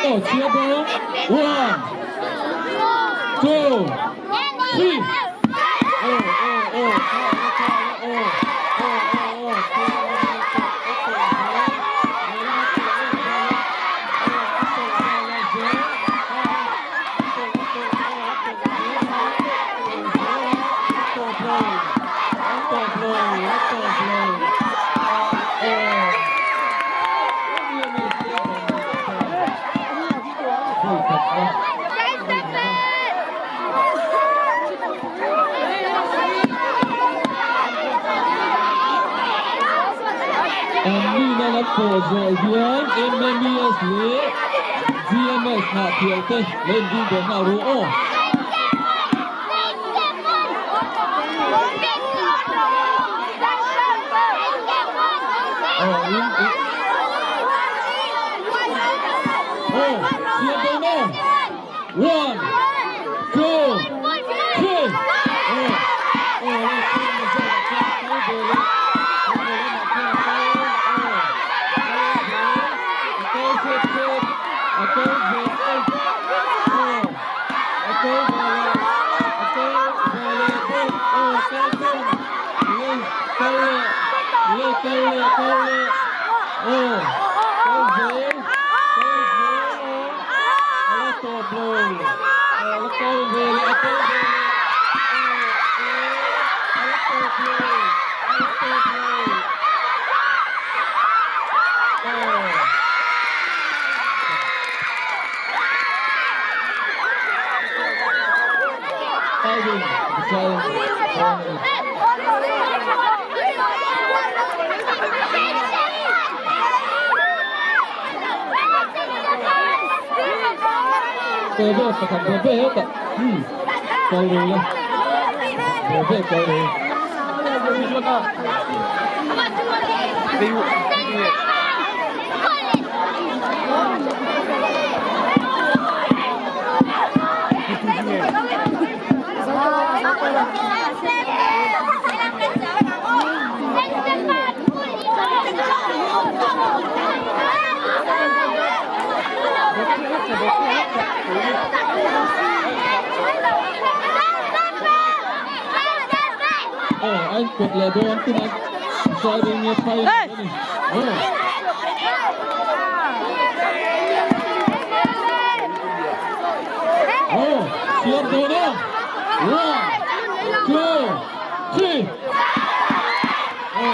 Oh, chhiar dawn. One, two, three. Oh, oh, oh, kha la kha la oh, oh, oh, oh, kha la kha la oh, An nihna lam pawh zawh hian MMES leh GMS hnahphial te lo inbing ve nghal ru aw. Aw, siam dawn aw. One, two, three. Aw, aw le tlem a zawkah khian a kal ve leh. Kan ve lamah khian a kal, aw, kal zel, a kal zep zep, a kal ve aw, aw. A kal ve leh, a kal ve leh bawk, aw kal khawm, le kal leh, le kal leh kal leh, aw kal zel, kal zel aw, a la tawp lo, aw la kal ve leh, a kal ve leh, aw aw a la tawp lo, a la tawp lo, aw. Fighting the giant dawn a ni. Ve ve pakhat ve ve hetah umm kal ru la ve ve kal ru. Aw a inpawt leh dawn tunah driving nge phai a ni. Aw. Aw, siam dawn aw. One, two, three. Aw.